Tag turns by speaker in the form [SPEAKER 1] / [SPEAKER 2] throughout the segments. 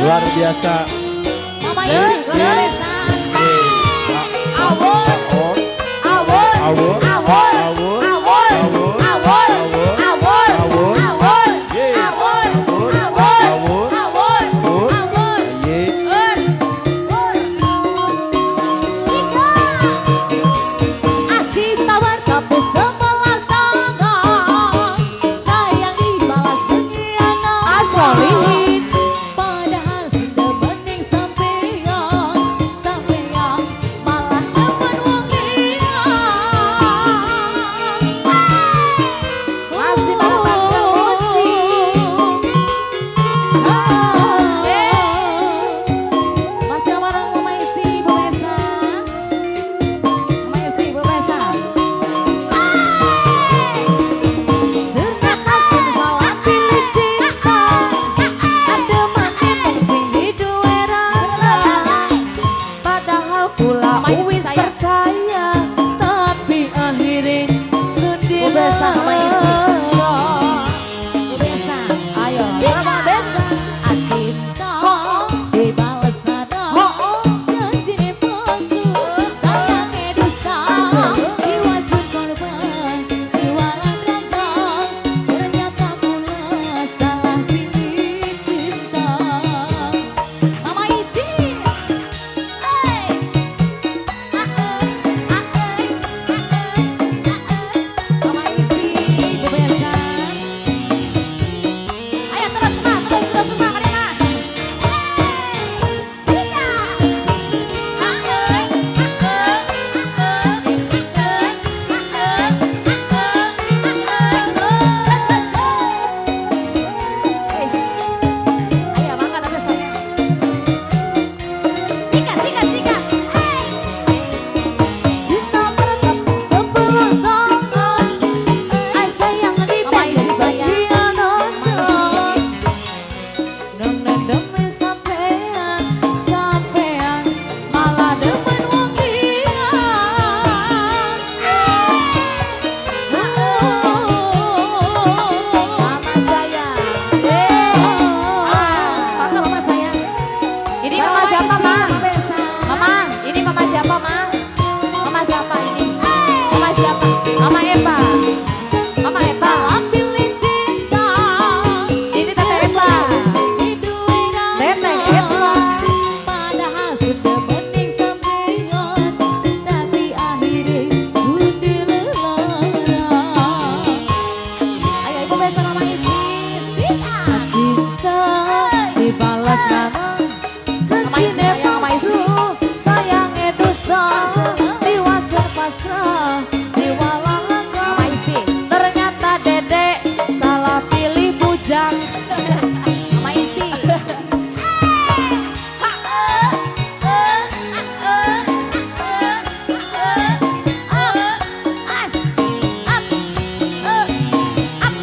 [SPEAKER 1] Luar biasa.
[SPEAKER 2] Mama Isi, luar biasa.
[SPEAKER 3] Awur,
[SPEAKER 1] Awur,
[SPEAKER 3] awur,
[SPEAKER 1] awur,
[SPEAKER 3] awur,
[SPEAKER 1] awur,
[SPEAKER 3] awur, awur,
[SPEAKER 1] awur,
[SPEAKER 3] awur,
[SPEAKER 1] awur,
[SPEAKER 3] awur,
[SPEAKER 1] Ye.
[SPEAKER 3] awur,
[SPEAKER 1] Awur,
[SPEAKER 3] awur,
[SPEAKER 1] awur,
[SPEAKER 3] awur,
[SPEAKER 1] awur.
[SPEAKER 3] Awur.
[SPEAKER 1] Ye.
[SPEAKER 3] Ur.
[SPEAKER 2] Tiga. Aji tawar tepuk sebelah tangan. Sayang dibalas pengkhianatan.
[SPEAKER 3] Asolihin.
[SPEAKER 2] Padahal sudah bening sampean, sampean malah demen wong liya.
[SPEAKER 3] Masih bareng Laskar Musik.
[SPEAKER 2] Masih bareng Mama Isi, Bu Besa. Mama Isi, Bu Besa.
[SPEAKER 3] Ternyata sun salah pilih cinta. Ada mati wong sing diduwe rasa. Padahal kula
[SPEAKER 2] Mama Isi
[SPEAKER 3] wis
[SPEAKER 2] sayang.
[SPEAKER 3] Percaya, tapi akhirnya sedih.
[SPEAKER 2] Bu Besa, Mama Isi. Bu Besa.
[SPEAKER 3] Ayo,
[SPEAKER 2] Sika.
[SPEAKER 3] sama Besa.
[SPEAKER 2] Cinta dibales nada, janjine palsu, sayange dusta, jiwa sun korban, jiwa lan raga, ternyata kula salah pilih cinta. Mama Ici, hey, ah ah ah ah ah, Mama Ici, Bu Besa. Ayo terus, Ma, terus terus, Ma, kali, Ma. Hey, Sita. Ah ah ah ah ah ah ah ah. Wes. Ayo makan apa saya. Sika, sika, sika. Hey.
[SPEAKER 3] Cinta bertepuk sebelah tangan. Ay sayang di
[SPEAKER 2] Mama Isi sayang.
[SPEAKER 3] nonton. Demi sampean, sampean malah demen wong liya. Mama sayang.
[SPEAKER 2] Maka mama sayang.
[SPEAKER 3] Ini mama siapa, Ma?
[SPEAKER 2] Mama Besa.
[SPEAKER 3] Mama, ini mama siapa, Ma? Mama siapa ini? Mama siapa? Mama Eva. Mama Eva.
[SPEAKER 2] Salah pilih cinta.
[SPEAKER 3] Ini Tete Eva. Tete Eva.
[SPEAKER 2] Padahal sudah bening sampean, tapi akhirnya sudah lelara. Ayo Ibu Besa, Mama Ici, Sita.
[SPEAKER 3] Cinta dibalas nama
[SPEAKER 2] Mama Ici
[SPEAKER 3] janjine
[SPEAKER 2] sayang, Mama Ici.
[SPEAKER 3] palsu, sayange dusta, tiwasun pasrah, jiwa lalaka.
[SPEAKER 2] Mama Ici,
[SPEAKER 3] Ternyata dedek salah pilih bujang.
[SPEAKER 2] Mama Ici. Ha, eh, eh, eh, eh, eh, eh, as, up, eh, up,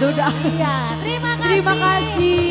[SPEAKER 3] Udah.
[SPEAKER 2] Iya, terima kasih.
[SPEAKER 3] Terima kasih.